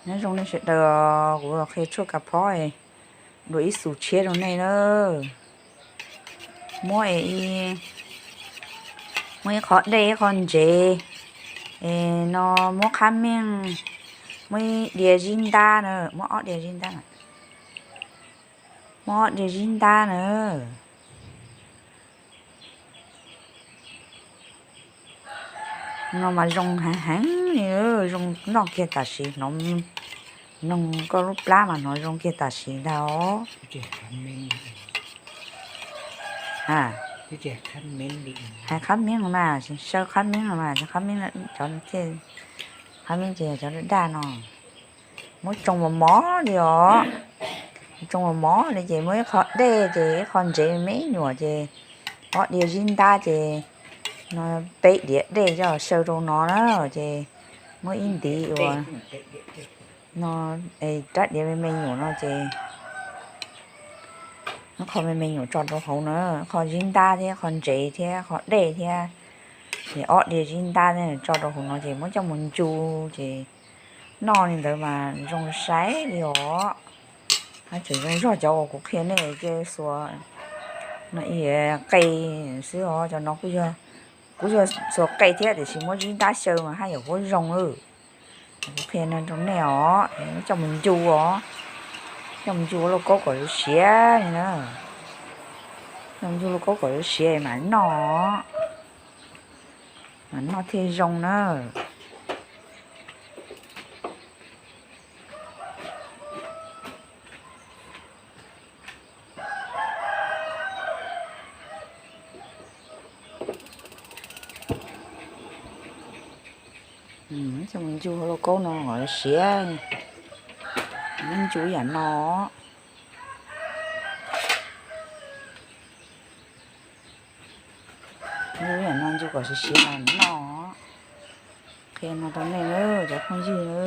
Nyob zoo nej sawv daws, kuv los qhia tshuaj kav phob dua ib xus tshiab rau nej na. Muab, muab ib qho dej ib qho ntsev, no muab qhab meej, muab ib diav zib ntab na, muab ob diav zib ntab, muab ob diav zib ntab na. No mas zoo heev heev li, zoo noj kiag tam sim hnov, noog koj lub plab mas hnov zoo kiag tam sim ntag os. Hais qhab meej mas, saw qhab meej mas, qhab meej, qhab meej ces cov daj daj no. Muab tsoo mos mos li os, tsoo mos mos li ces muab ib qho dej ces ib qho ntsev me nyuam ces ob diav zib ntab ces no peb diav dej coj saw rau no na, ces muab ib ntiv uas no, rab diav me me nyuam no ces ib qho me me nyuam tso rau hauv na, qho zib ntab thiab qho ntsev thiab qho dej thiab, ces ob diav zib ntab tso rau hauv no ces muab coj mus ncu ces noj li ntawd mas zoo sai li os. Hab tseem zoo zog cov uas kuv qhia nej ces xuas no ib qe xwb os, cov no kuj yog xuas qe thiab tiam sis muab zib ntab xyaw mas haj yam huab zoo. Kuv qhia no rau nej os, coj mus ncu os, coj mus ncu ua lauj kaub kom siav siav li na, coj mus ncu lauj kaub kom siav siav mam noj, mam noj thiaj zoo na. Coj mus ncu hauv lauj kaub no kom siav, ncu yam no, ncu yam no ncu kom siav siav mam noj. Qhia no rau nej na cov phooj ywg na.